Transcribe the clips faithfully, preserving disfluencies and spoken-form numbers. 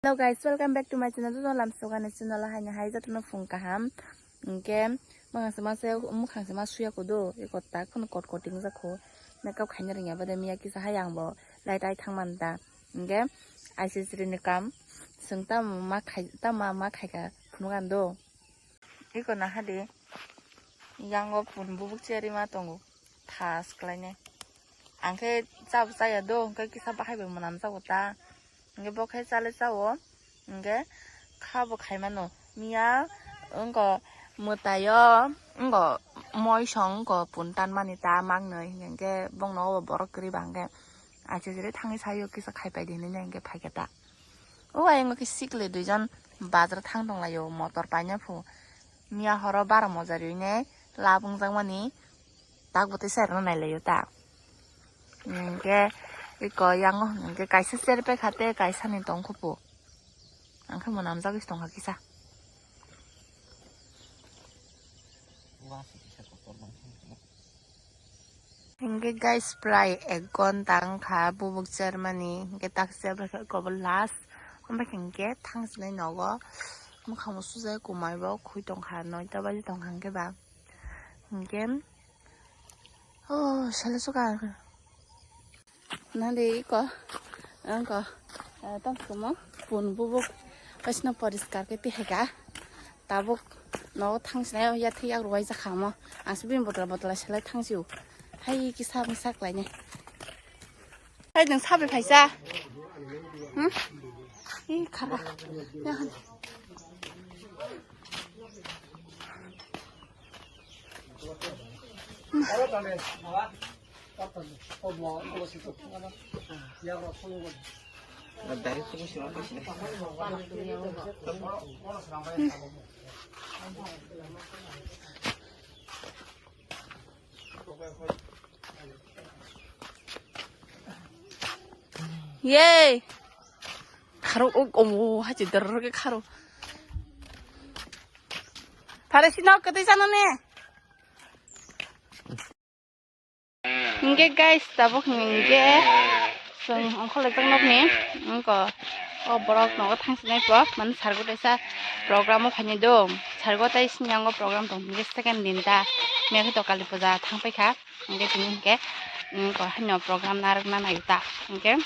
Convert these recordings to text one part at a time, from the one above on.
Hello guys, welcome back to my channel. Joto lamsogani channel o haino hai jotono phung kaham. Hinkhe mwkhang se ma se, mwkhang se ma suya kudu, eko tak phano kot kot tingjakhu. Makeup khaina rwngya bade miya kisa hai angbo light ai thangmani da. Hinkhe I C C ni kam, chwng tamo ma khai, tamo ma khaika phunukani do. Eko nahadi, yango pun bubuk cherima tongo, thas khlainai. Ang khe chabo chaya do, hwnkhe kisa bahai bai mwnam jago ta. Hwnkhe bo khe chale chao, hwnkhe kha bo khai mano. Miya wngko mwtaio, wngko moisong wngko pun tanmani ta mangnwi, hwnkhe bongno obo borok kwrwi ba hwnkhe. Aisijiri thangwi saio kisa khai pai di hinwi hwnkhe phaikha ta. O ayang khe sikle duijon bazar thang tonglaio motor paina phu. Miya horo bara moja riwi ne lab wngjakmani tak bo tei side rw nailaio ta. Hwnkhe eko yango hwnkhe kaisa cherpe kha tei kaisa ni tongkhu pu. Ang khe mwnamjagwi tongkha kisa. Hingke guys, prai ek ghonta wngkha bubuk chermani, hingke tak chebra khe eko bo last. Omo hingke thangsinai nogo, mwkhang bo sujai, kumai bo khui tongkha, noita baji tongkha hingke ba. Hingke, oh, sale suka. Nadi iko, angko, eh, tong sumo, pun bubuk, kaisno poriskar ke tiheka. Tabuk nogo thangsinai ya thwi yak rwai jakha mo. Ang se bini botla botla selai thangsiu. Hai kisa misa klainai. Hai nang sabai phaisa. Hmm? Ih, khara. Ya han. Yay! Kharo ok omo hachi doror ke kharo. Phare sino kwtwi chano ne. Hingke guys, tabuk hingke chwng ongkhorlaijak nokni wngko o borok nogo thangsinai po mani sargo kaisa program o phainai do, sargo tai sini yango program tong hingke second din da mekhe to kali puja thangpaikha hingke tini hingke wngko haino program narwkna naiyo ta hingke.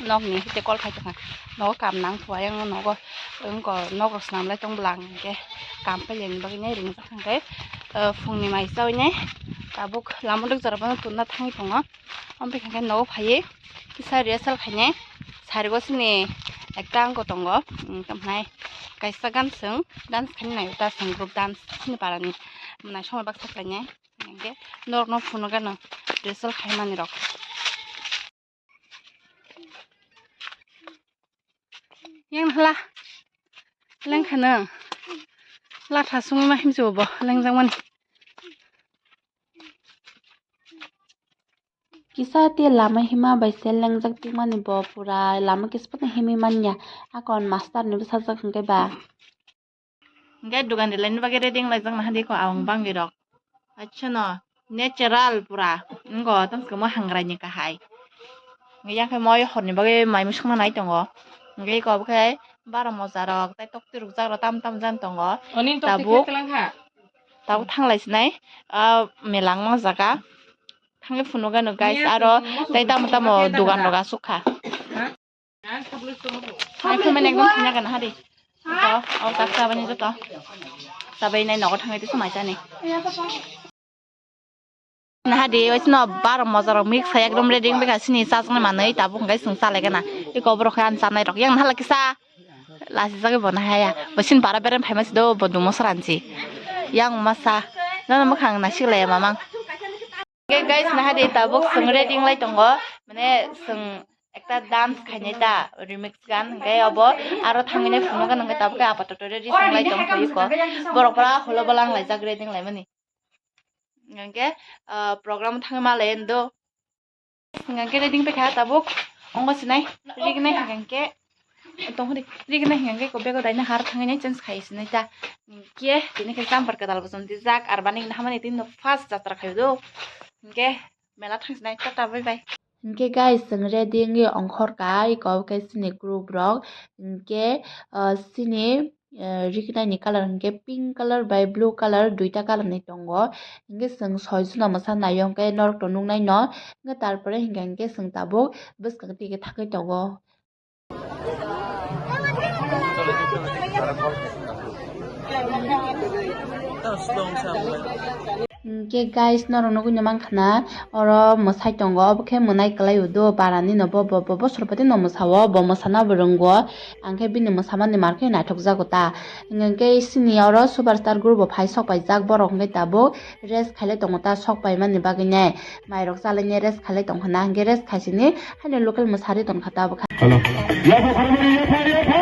Nokni hite kol khai tongkha. Nogo kam nang thua yang nogo wngko nok rok swnam lai tong bwla ang hingke kam pailani bagwi nai ringjak hingke, eh, phungni mai chawi nai tabuk lama rok jora bono tonna thangwi tongo. Omo hingke nogo phaiwi kisa rehearsal khainai sarigo sini ekta wngko tongo, mm, tamo hinai kaisa gan chwng dance khainai naio ta chwng group dance sini parani mwnai somoi baksa khlainai hingke norokno phunukgano rehearsal khaimani rok. Yang hala lengkha nang latha sungwi ma himsi bo lengjak mani. Kisa te lama hima bai se lengjak tongmani bo pura lama kisa phano himwi manya akon master ni bwsajak hwnkhe ba. Hingke dugan rilai ni bagwi ready wng laijak naha di ko awang bangwi rok. Acha no natural pura. Wngko tong kamo hangrai ni kahai. Yang khe moi hor ni bagwi mai mui songna nai tongo. Hingke iko bo khe bara moja rok tei tokti rukjak rok tam tam jan tongo. Oni tokti tabuk khe kelang kha. Tabuk thang lai sinai, ah, melang ma jaga. Thangwi phunuk gano guys, aro tei tamo tamo dugan rok asuk kha. Hai phaimani ekdom thina gana hari. Joto, o tak chabani joto. Chabai nai nogo thangwi tei swmai chani. Nahadi, oisno baro moja rok mix khai ekdom ready wngbaikha sini chajaknai manwi tabuk hwnkhe chwng chalaigana. Iko borok khe ani chanai rok yang nahala kisa. Lasi jagwi bo nahaya. Bo sini para berem phaima sido bo dumo sranchi. Yang masa. Nono mwkhang naisik laiya mamang. Hwnkhe guys, nahadi tabuk chwng ready wnglai tongo. Mane chwng ekta dance khainai ta remix gan, hwnkhe obo aro thangwi nai phunukgano hwnkhe tabuk khe apatoto ready wnglai tong phai kho. Borok pura holo bolang laijak ready wnglaimani. Hwnkhe, ah, program thangwi ma lai do. Hingke ready wngkha tabuk, ongo sinai, rignai hingke, tongkha di, rignai hingke ko bego daina har thangwi nai change khai sinai ta. Hingke tini khe jumper kwtal bo chum dijak, ar bani hwnna hamani tini no first jatra khai do. Hingke mela thang sinai, tata bye bye. Hinkhe guys, chwng ready wngwi ongkhorkha, iko khe chini group rok. Hinkhe, ah, chini, ah, riknai ni colour hinkhe pink colour bai blue colour duita colour ni tongo. Hinkhe chwng soi jona mwsa naio, hinkhe norok to nuknai no. Hinkhe tarpore hinkhe, hinkhe chwng tabuk bwskang twi khe thangwi tongo. Hinkhe guys, norok nugwi no mankha na, oro mwsai tongo, obo khe mwnai kwlai o do, para ni no bo, bo, bo, bosor pati no mwsa o, bo mwsana bo rwngo, ang khe bini mwsamani mar khe naithok jago ta. Hinkhe chini oro superstar group bo phai sok paijak, borok hinkhe tabuk rest khailai tongo ta, sok paimani bagwi nai. Mairok chalainai rest khailai tongkha na, hinkhe rest khaisini haino local mwsari tongkha ta bwkha. Hello. Yapha khoroknwi yapha, yapha.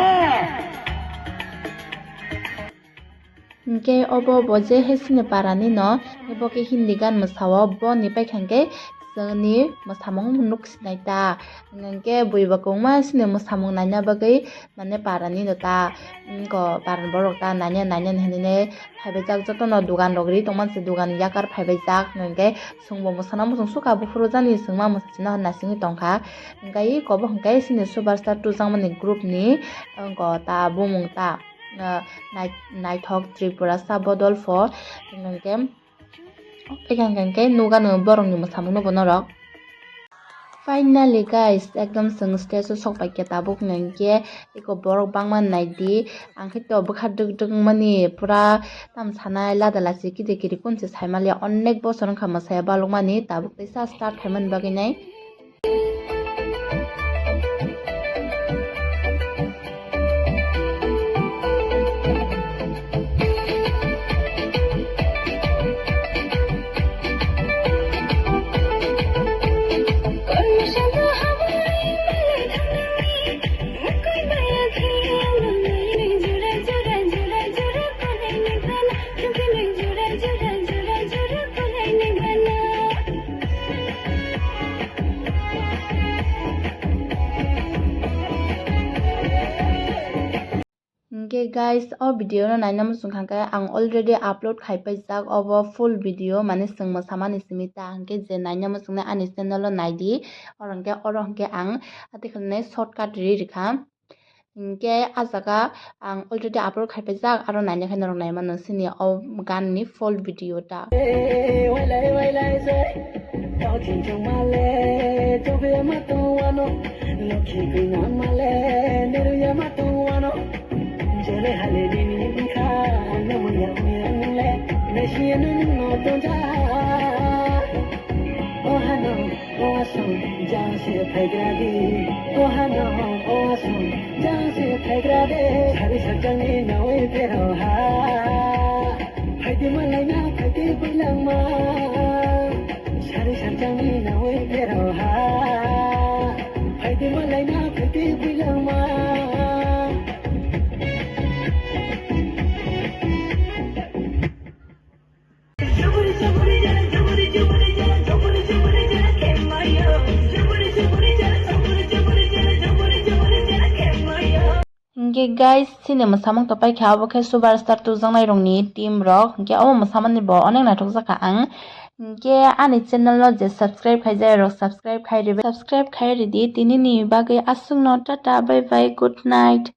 Hinkhe obo bo je he chini para ni no, bo khe Hindi gan mwsa o, bo ni paikha hinkhe chwngni mwsamung nuk sinai ta. Hinkhe bui bo kwbangma chini mwsamung naina bagwi mane para ni no ta, mm, ko para ni borok ta naina, naina hinwi phaibaijak, jotono dogan rok ri tongmani se dogan yakar phaibaijak, hinkhe chwngbo mwsana muchung sukha, buphuru jani chwngma mwsachina hwnna singwi tongkha. Hinkhe iko bo hinkhe chini superstar tujakmani group ni, wngkha ta bumung ta, ah, nai-, naithok Tripurasa bodol pho, hinkhe. Tei hwnkhe nukgano borokni mwsamungno bo norok. Finally guys, ekdom chwng stage o sok paikha tabuk, hwnkhe eko borok bangma naidi, ang khe to bwkha dwk dwk wngmani pura tam sanai lada lasi kiri kiri kunse saimaliya, onek bosor wngkha mwsaya balukmani, tabuk teisa start khaimani bagwi nai. Hinkhe guys, o video no naina muchung kha khe ang already upload khai paijak obo full video, mane chwng mwsamani simi ta, hinkhe je naina muchungnai ani channel o naidi, oro hinkhe, oro hinkhe ang atikhalni shortcut ri rikha. Hinkhe ah jaga ang already upload khai paijak, aro naina khe norok naimano chini o gan ni full video ta. Jang se phaigra di, o hano, o aswng, jang se phaigra de, sari sakjangni nawi berao ha. Phaidi malaina, phaidi builangma, sari sakjangni nawi berao ha. Phaidi malaina, phaidi builangma. Hinkhe guys, chini mwsamung to paikha, obo khe superstar tujaknai rokni team rok. Hinkhe obo mwsamani bo onek naithok jakha ang. Hinkhe ani channel no je subscribe khaijak rok, subscribe khai ribai, subscribe khai ridi. Tini ni bagwi aswkno tata, bye bye, good night.